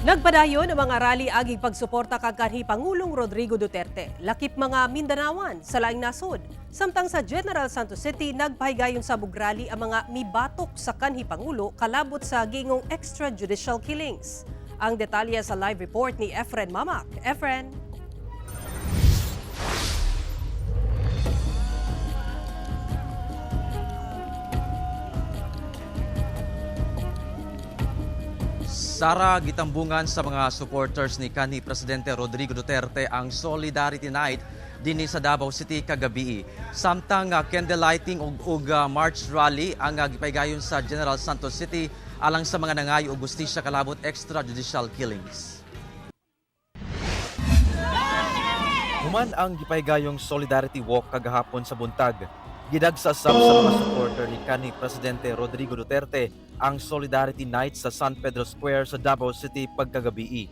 Nagpadayon ang mga rally agig pagsuporta kang kanhi Pangulong Rodrigo Duterte. Lakip mga Mindanaoan sa laing nasod. Samtang sa General Santos City, nagpahigayon sa og rally ang mga mibatok sa kanhi Pangulo kalabot sa giingong extrajudicial killings. Ang detalye sa live report ni Efren Mamak. Efren. Sara, gitambungan sa mga supporters ni kanhi Presidente Rodrigo Duterte ang Solidarity Night dinhi sa Davao City kagabi. Samtang candle lighting ug march rally ang gipaygayon sa General Santos City alang sa mga nangayo og hustisya kalabot extrajudicial killings. Human ang gipaygayong Solidarity Walk kagahapon sa buntag, gidagsa sab sa mga supporter ni kanhi Presidente Rodrigo Duterte ang Solidarity Night sa San Pedro Square sa Davao City pagkagabii.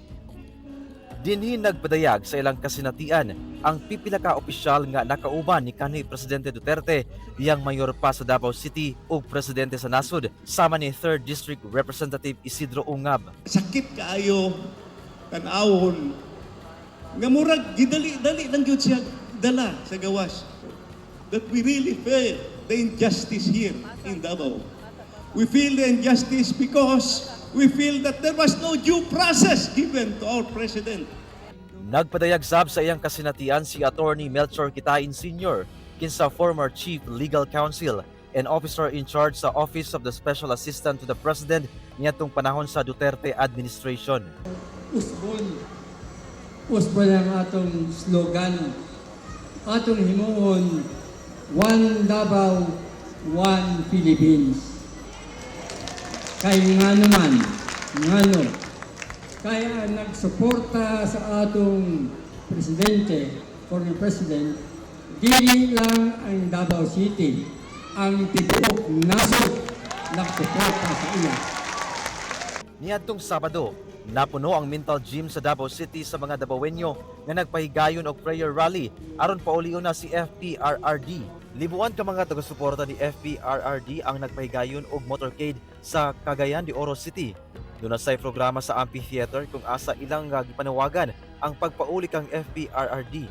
Dinhi nagpadayag sa ilang kasinatian ang pipila ka opisyal nga nakauban ni kanhi Presidente Duterte, iyang mayor pa sa Davao City ug presidente sa nasod, sama ni 3rd District Representative Isidro Ungab. Sakit kaayo tan-awon nga murag gidali-dali lang gyud siya dala sa gawas, that we really feel the injustice here in Davao. We feel the injustice because we feel that there was no due process given to our president. Nagpadayag sab sa iyang kasinatian si Attorney Melchor Quitain Sr., kinsa former Chief Legal Counsel and officer in charge sa Office of the Special Assistant to the President niadtong panahon sa Duterte administration. Usbon. Usbon ang atong slogan. Atong himuon, One Davao, One Philippines. Kay nga naman, ngano, kaya ang nagsuporta sa atong presidente, former president, dili lang ang Davao City, ang tibuok nasod nagsuporta sa iya. Niadtong Sabado, napuno ang Mintal Gym sa Davao City sa mga Dabawenyo nga nagpahigayon og prayer rally aron paulion na si FPRRD. Libuan ka mga taga-suporta ni FPRRD ang nagpahigayon og motorcade sa Cagayan de Oro City. Duna say programa sa amphitheater kung asa ilang nga gipanawagan ang pagpauli kang FPRRD.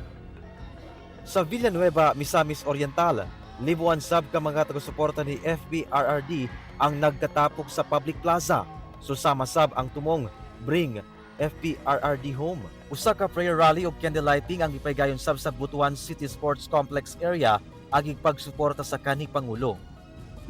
Sa Villanueva, Misamis Oriental, libuan sab ka mga taga-suporta ni FPRRD ang nagkatapok sa public plaza. Susama sab ang tumong Bring FPRRD Home. Usa ka prayer rally ug candle lighting ang gipaygayon sab sa Butuan City Sports Complex area agig pagsuporta sa kanhi pangulo.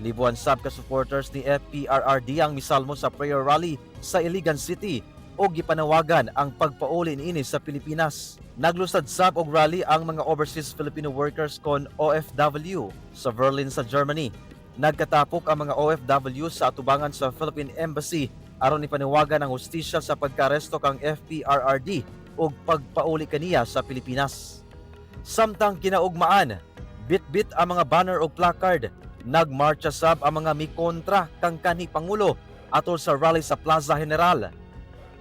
Libuan sab ka supporters ni FPRRD ang misalmo sa prayer rally sa Iligan City ug gipanawagan ang pagpauli niini sa Pilipinas. Naglusad sab og rally ang mga overseas Filipino workers kon OFW sa Berlin sa Germany. Nagkatapok ang mga OFW sa atubangan sa Philippine Embassy aron ipanawagan ang hustisya sa pagkaresto kang FPRRD ug pagpauli kaniya sa Pilipinas. Samtang kinaugmaan, bit-bit ang mga banner ug placard, nagmarcha sab ang mga mikontra kang kanhi pangulo atol sa rally sa Plaza General.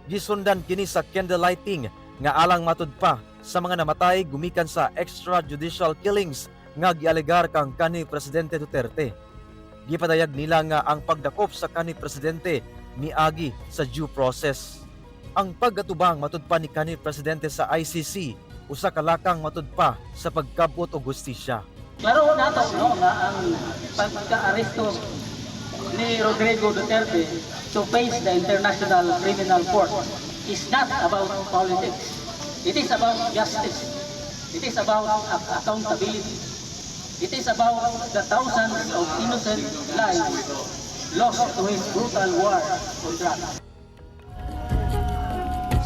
Gisundan kini sa candle lighting nga alang matud pa sa mga namatay gumikan sa extrajudicial killings nga gialegar kang kanhi Presidente Duterte. Gipadayag nila nga ang pagdakop sa kanhi presidente miagi sa due process. Ang paggatubang matud pa ni kanhi presidente sa ICC usa ka lakang matud pa sa pagkabot og hustisya. Klaro nato, no, nga ang pagka-aresto ni Rodrigo Duterte to face the International Criminal Court is not about politics. It is about justice. It is about accountability. It is about the thousands of innocent lives lost to his brutal war on drugs.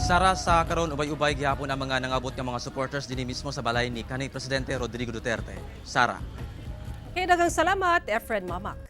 Sara, sa karon ubay-ubay gihapon ang mga nangabot nga mga supporters dinhi mismo sa balay ni kanhi Presidente Rodrigo Duterte. Sara. Kay daghang salamat, Efren Mamak.